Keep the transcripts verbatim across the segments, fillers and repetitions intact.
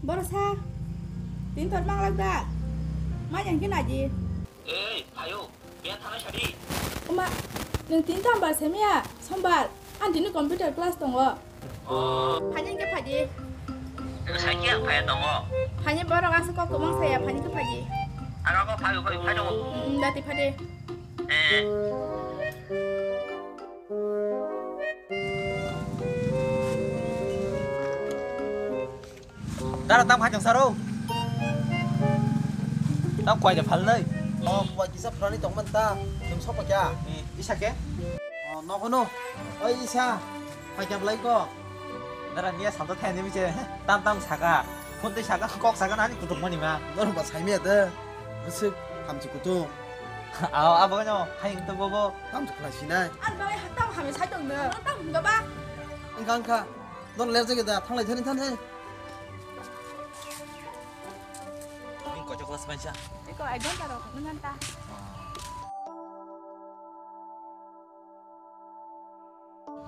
Borok sa, tin tor manglak da? Ma yang khe naji. Ei, phaio, biya thana sadi. Oma, nwng tin tam bar semya, sombar, ang tini computer class tongo. Oh. Phani khe phaji. Nwng sakya phaya tongo. Phani borok asa kok tongmang saya, phani khe phaji. Ano kok phaio, phaio, phaio. Mm, dati phaji. Eh. Dara tang phai tong saro. Tang kwai da phal nai. Oh, kwai kisa phrani tong man ta. Nung sok pa kya? Ni isa ke? Oh, no kono. Oi isa. Phai kya belai ko? Dara niya santa thai ni biche. Tam tam saka. Phone tei saka kok saka nani kutuk mani ma. Nor ba sai me de. Busuk hamchi kutuk. Aw, abo no. Hai to bobo. Tam tu khlai sinai. An ba hatam hame sai tong de. Tam hum ba. Engkang kha. Don ler jage da. Thanglai thani than hai. Ning kocho class mansa? Iko, ek ghonta rok, nung ghonta.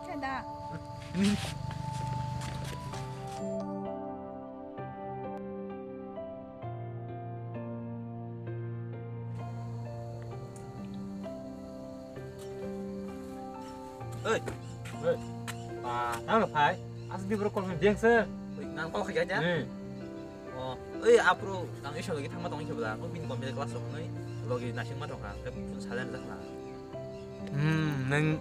Cheda. Oi. Oi. Ba, nang phai. As di bro kol biang se. Oi, nang kol khaja ja? Hmm. Oh, oi, apro nang iso lagi thangma tong khe bla. Ko bin computer class rok noi. Logi nasing ma tong kha. Ke phone silent jak na. Hmm, nang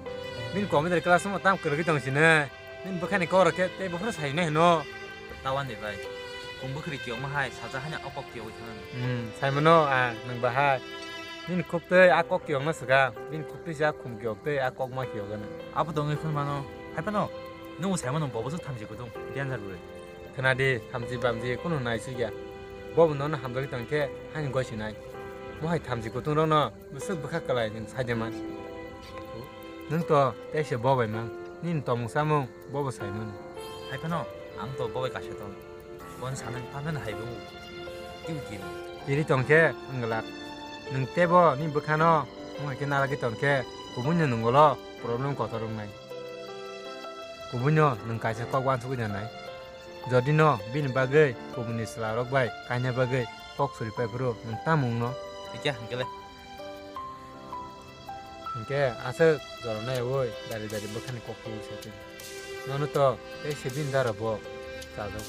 bin computer class mo tam kwrwi tong sine. Nini bwkhani kok rok khe tei buphuru sai hwnwi hwno. Tawan de bai. Kung bwkhri kiyokma hai, saja haino o kok kiyogwi thangna. Hmm, sai mano ang nwng bahai. Nini khuk tei a kok kiyokna swkang, bini khuk tei se a khum kiyok tei a kok ma kiyok gana. Abo tongwi phano mano. Hai phano, nwng sai mano bobo se thamchi kutung, danger bwrwi. Khna di, thamchi bamchi kunu nai sui ya. Bobo nono hamjagwi tong khe haino goi sinai. Bo hai thamchi kutung rokno bwswk bwkha kwlai nwng sai de man. Nwng to tei se bo bai mang. Nini tongmung samung. Bobo saimani. Hai phano, ang to bobai kaisa tong. Bon sanang tamjani hai bung. Twi twi. Tiri tong khe wng glak. Nwng tebo ni bwkhano wng hai khe naragwi tong khe kubunino nwng ulo problem kotor wngnai. Kubunino nwng kaisa kok uansugwi nanai. Jodi no bini bagwi kubunni chwla rok bai kaina bagwi kok suri pai phuru nwng tamo wngno? Hikya hwnkhe le. Hwnkhe aswk joroknai oi dari dari bwkhani kok twi se twi. Nono to tei sebin dara bo chajak.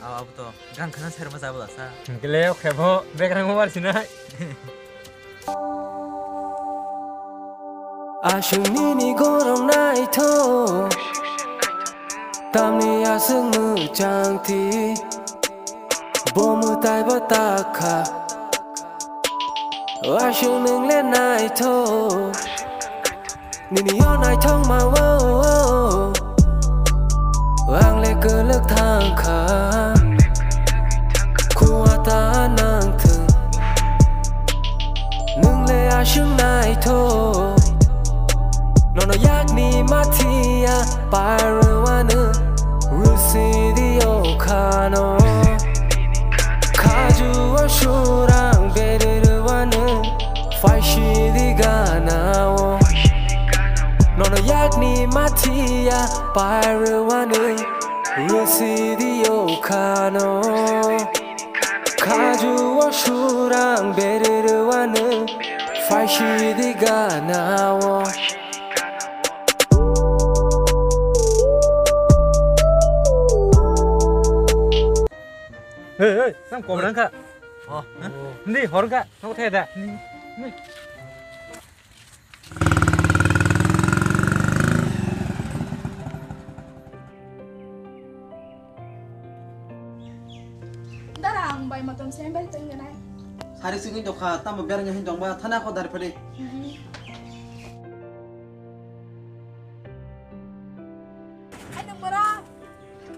Abo, abo to gang khana serma jabala sa. Hwnkhe le o khebo bekrang mo bar sinai. Aswk nini gorok naithok, tamni aswk mwchang thi, bo mwtai bo takha. Aswk nwng le naithok, nini yo naithok ma o. Ang le kwlwk thang kha, khua ta nang thung. Nwng le aswk naithok, nono yakni mathiya parwano. Rwsidi o khano, khaju o surang bererwano. Phaisidi gana o, nono yakni mathiya parwano. Rwsidi o khano, khaju o surang bererwano. Phaisidi gana o. Hei, hei, sam kobra wngkha. Oh. Ndi, hor wngkha, nogo thaya da. Dara, ang bai motom se bai tong ganai. Sari singin dokha, tamo berang hin dongba, thana ko dari pade. Hai nung bora.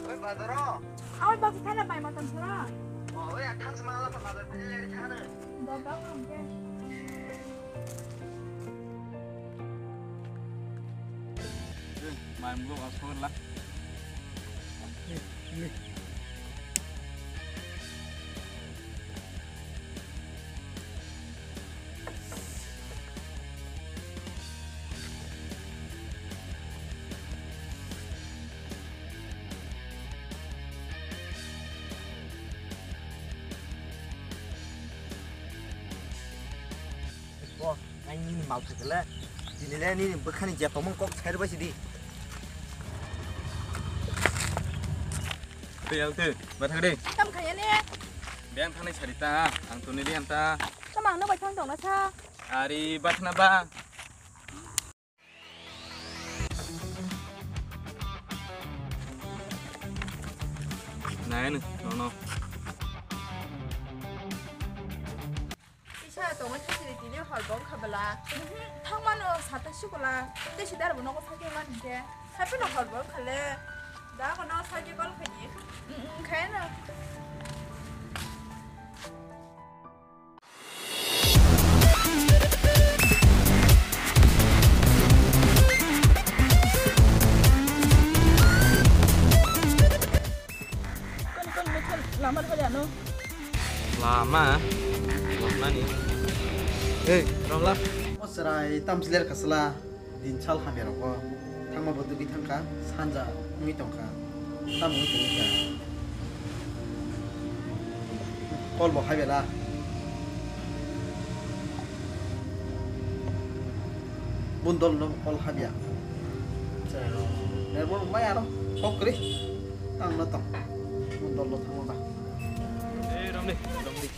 Oi, bazaro. Awal baksa thana bai motom sara. Oh, oi, athang semala pa bazar pade leri thana. Baba, kamu ke? Main gua masuk lah. Mal thakle, tini le nini bwkhani je tongmung kok sai rwbai sidi. Twi ang twi, ma thang de. Tam khaya ne? Beng thangnai sari ta, ang tuni de anta. Tamo ang no bai thang tong na sa. Ari bathna ba. Nai no, no, no. Isa tongo thasiri tini hor bong khabala. Thangmano sata sukula. Tei sidar bo nogo sakhe man hinkhe. Happy no hor bong khale. Da kono saje kol khani. Khaino. Kon kon methal lama rwya no. Lama. Lama ni. Hey, Ramla. O chwrai tamsler kasla. Din sal hamya rok o thangma bo dugwi thangkha, sanja wngwi tongkha, tamo wngwi tongkha. Kol bo habela. Bundol no kol habya. Nerbo mai aro kok kri. Tang no tong. Bundol no thangma ba. Eh, Romni, Romni.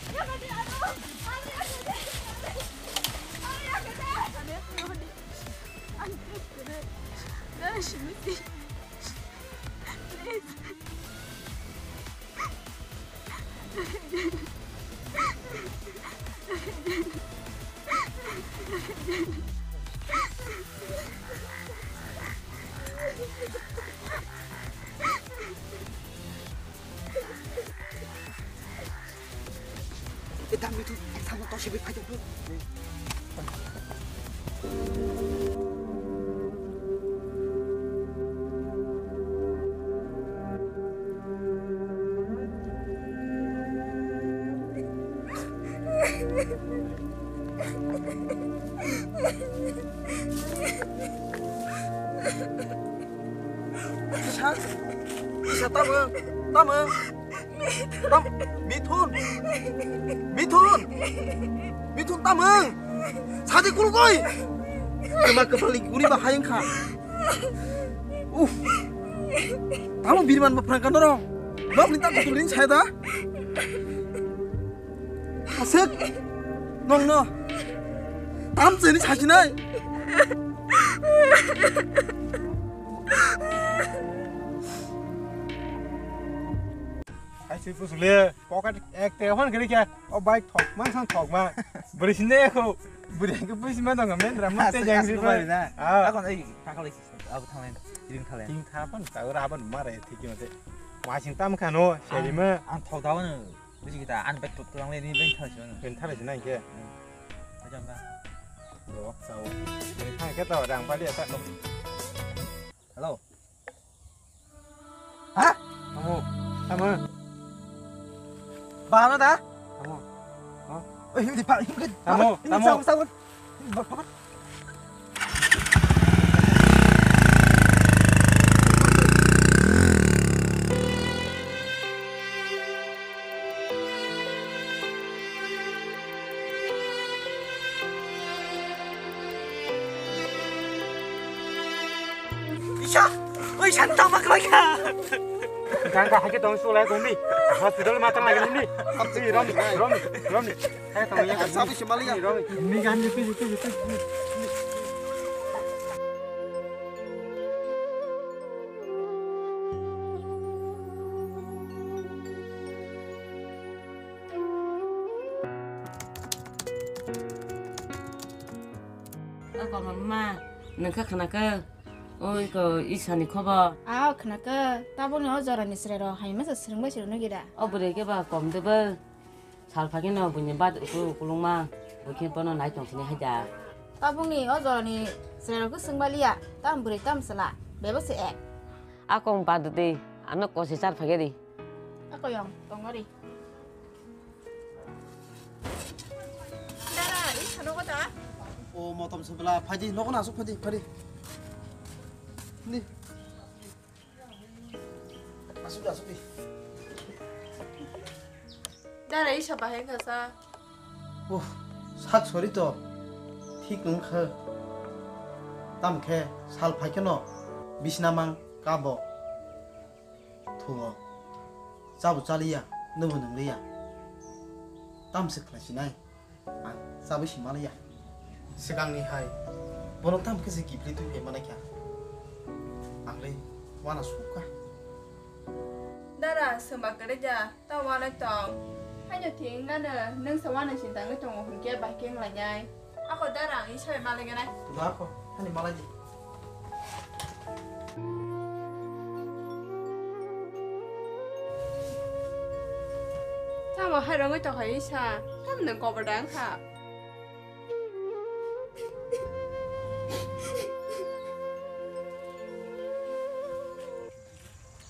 I'm desperate. Guys, please. Please. Kita itu sama tosi bit aja, Bro. Isa, isa, tamo, tamo. Tam, Mithun! Mithun! Mithun, tamung! Sadi kulugoi! Kema kepal ni guri ba hayang kha. Uff! Tamo birman ba phrang kan dorong. Nok ni tak kutul rin saya da. Asek! Nong no! Tam seni sasinai! Hai sui pusule, pocket ek te hon kiri kya? O bike thok man san thok ma. Beri sini aku. Beri ke beri sini mana nggak main drama te jangan sih. Ah. Aku nanti kakak lagi. Aku thang lain. Ring thang lain. Ring thang apa? Tahu apa? Mare thik mate. Masing tam kano, seri ma. Ang thok tahu na. Beri kita an bike thok thang lain ini bike thang sih mana. Bike thang sih na ke. Aja enggak. Lo, sao. Beri thang ke tahu ada yang padi apa? Hello. Ha? Tamo, tamo. Bano da? Tamo. Oh. Eh, hindi pa, hindi. Tamo, tamo. Sabun, sabun. Isa, oi santang mak lagi. Gangga hake tong sulai gombi. Hospital mata lagi ni. Rom, rom, rom. Hai tong ya. Sabu si maliga. Rom. Ni gan itu itu itu. O koma ma, nang kha khana kha? Oi ko Isani khobor. Ao khana kha, tabukni o jorani chwrai rok hai masa swrwng bai swrwng nw gida. O bwrwi khe ba kom de bo. Sal phageno buini bad uku ukulungma, bukhe bono nai tong sini haida. Tabukni o jorani chwrai rok khe swng baliya, tam bwrwi tam chwla, bebo se ek. Akong bad de, ano kosi char phage di. Akoyong, tongori. Dara, i sano kota? O motom sebela, phaidi, nogo na asuk phaidi, phaidi. Ni. Asuk, asuk di. Dara, i sapa hai kasa? Oh, sak sori to. Thik wng kha. Tamo khe sal phai kheno bisna mang kabo thuo. Chabo chaliya, nwbo nwngliya. Tamo se khlai sinai. Ang chabwi si manliya. Swkangni hai bono tamo khe se kiphilwi thwi phai manai kha. Ang le wana sukha. Dara, swma kwrwi da, ta wanai tong. Haino thik wngano, nwng se wana si tangwi tongo hwnkhe bai khe wnglainai. Ako dara, ang isa bai malaiganai. Da ako, hani malai di. Tamo hai rwngwi tongkha isa, tamo nwng kobor da wngkha.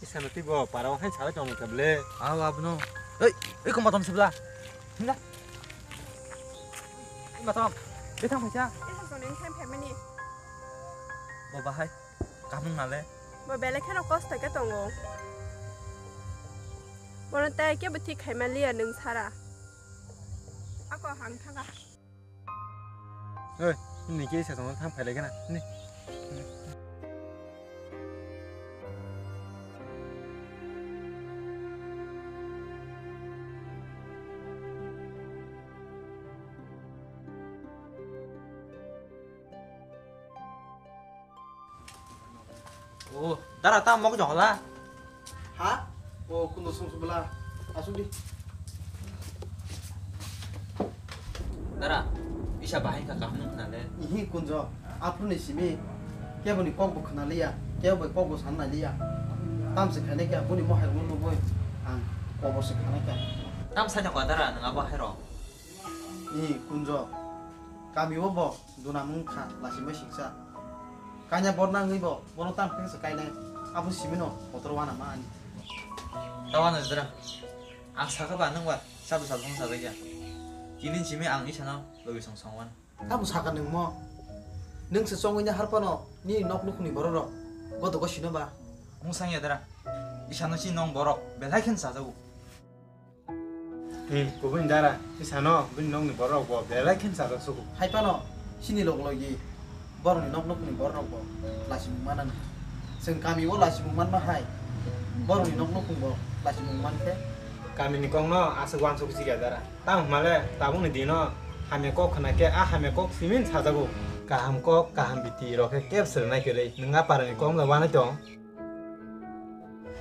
Isano tei bo para o hai salai tongmani kable. Aw abono. Ei, ei, koma tom sebla. Himla. Ei matom. Betang phaisa. Isa soni khan phaimani. Bo bahai. Kaham nale. Bo belai kheno kosto khe tongo. Bono tai kebo thik khaima liya nwng sara. Ako hang thanga. Oi, nini ke sa tong thang phailai kana. Ni. O, dara, ta mok jong la. Ha? O, kundo song subla. Asuk di. Dara, isa bahai ka kaham nung khna le. Ihi kunjo, aphuru ni simi. Kebo ni kok bo khna liya, kebo bai kok bo san na liya. Tam se khainai kya, buni mohai rung nugui. Ang kobor se khanai kya. Tam sa jakwa dara, nang abo hai rok. Ihi kunjo, kami o bo. Duna mung kha, lasimai siksa. Kanya borna wngwi bo, bono tang pheng se kainai. Abo simino, kotor wana ma ani. Tawana jra. Ang saka ba nung ba, sadu sadu song sajakya. Tinin simi ang isano, logi song song wan. Abo saka nung mo. Nung se songwi na harpano, nini nok nukhungni borok rok. Goto go sino ba. Mung sangya dra. Isano si nong borok, belai khen sajago. Hmm, kubui dara, tisano, bini nokni borok bo belai khe chajak sugo. Hai phano, chini log logi, borokni nok nokni borok bo lasimung manani. Chwng kami o lasimung manma hai, borokni nok nokung bo lasimung mankhe. Kamini kokno aswk uansuk sikya dara. Tamo hwnmale, tabukni dino hamya kok khwnakhe, a hamya kok simin sajago. Kaham kok, kaham biti rok khe keb swrwngnaikhe rwi, nwng a parani kokno wanai tong.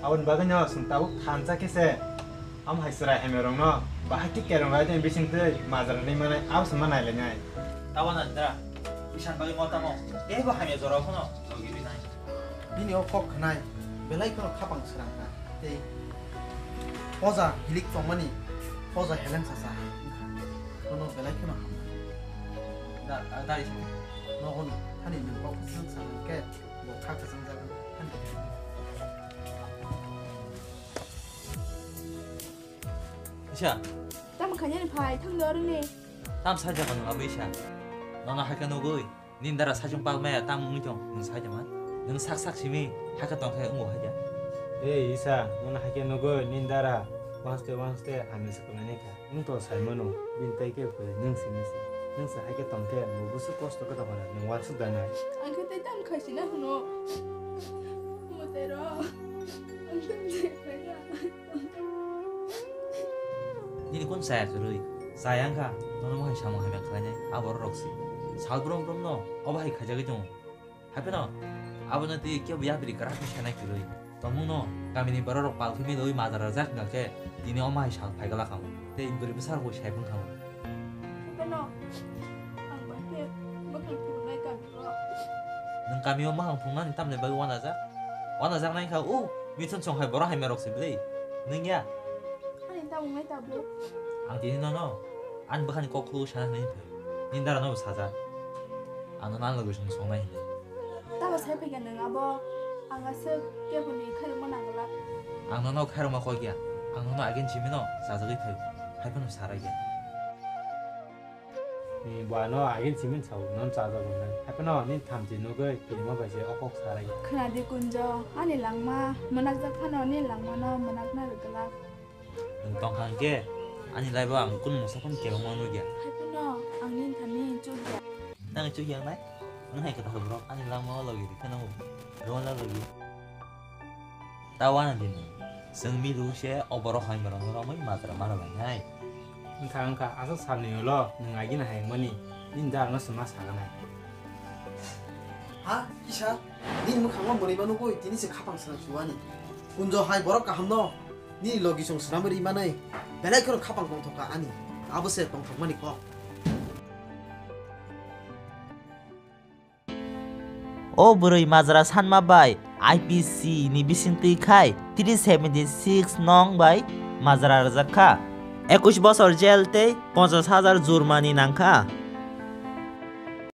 Aboni bagwino chwng tabuk thansa khe se, omo hai chwrai hamya rokno bahai khe kerong lai tei bising twi majra nai manai abo se ma nai lai nai. Tabana dra, isan bagwi mo tamo, teibo hamya jora phano logi rinai. Bini o kok khnai, belai kheno khapang srang kha, tei poja hilik tongmani, poja heleng sasa hai wngkha, bono belai kheno hamkha. Da, da, da, isi. Nogo ni, hani nwng kok kwchang sa hwn khe, bo kha kwchang jago, hani. Isa. Tamo khainani phai, thang do rini. Tam sa jago nwng abo isa. Nono hai khe nugui. Nini dara saichung palmaya tam wngwi tong, nwng sai tongma? Nwng sak sak simi, hakhe tong khe wngo hai da? Ei isa, nono hakhe nugwi nini dara wanste wanste hamya se kwlainai kha. Nwng to sai mano, bini tai khe kwrwi nwng simi se. Nwng se hakhe tong khe, bo bwswk kosto khe tong kha, nwng uansuk da nai? Ang khe tei tam khai sina hwno. Mwtai rok. Ang tam se khai ya. Nini kun chaya kwrwi? Chaya wngkha, nono mohai samung hamya khlainai, a borok rok si. Sal brum brum no, obo hai khaijagwi tongo. Hai phano, abono twi kebo yapri kwrak khe sanai kwrwi. Tongmung no, kamini borok rok pal khe milwi majra rwjak wngkha khe, tini omo hai sal phai glak kamo. Tei bwrwi bwsa rok bo sai phung kamo. Hai phano, ang bai khe bwkhang phunuknai kami. Nwng kamio mahang phungnani tamni bagwi uanajak? Uanajaknai wngkha, o, mithun song hai borok hamya rok se bwlwi. Nwng ya? Ani tabuk nai tabuk. Ang tini nono, ani bwkhani kok khuluk sana hinwi phai. Nini dara nobo sajak. Ang nono ani logi song songnai hinwi. Tamo sai phaikha nwng abo? Ang aswk keboni khairokma nangla. Ang nono khairokma kok ya. Ang nono again simino sajagwi phai. Hai phano sarai ya. Ni buano agin simin sao non chajago nai. Haphano ni thamchi nugwi kirima bai se o kok sarai. Khwnadi Kunjo, ani langma mwnakjak phano ni langmano mwnakna rwgwlak. Nwng tongkha hwnkhe ani life-o ang kunu mungsa phano kebengma nukya. Haphano ang nini thani chukya. Nang chuhi ang nai? Nang hai kata borok ani langma o logi rikha nang. Rona logi. Tawana dini. Seng milu se o borok hai borok no romoi matra mara lai nai. Wngkha, wngkha, aswk salni ulo nwng agini hayungmani nini dal no se ma saganai. Ha, kisa? Nini mwkhango mwnwi mano goi, tini se khapang swnam chuwani. Kunjo hai borok kaham no, nini logi chwng swnamwi rwi manwi, belai kheno khapang tongthok kha ani. Abo se tongthokmani kok. O bwrwi majra sanma bai I P C ni bisingtwi khai three seventy six nong bai majra rwjak kha. Ekush bosor jel tei ponchash hajar jurmani nang kha.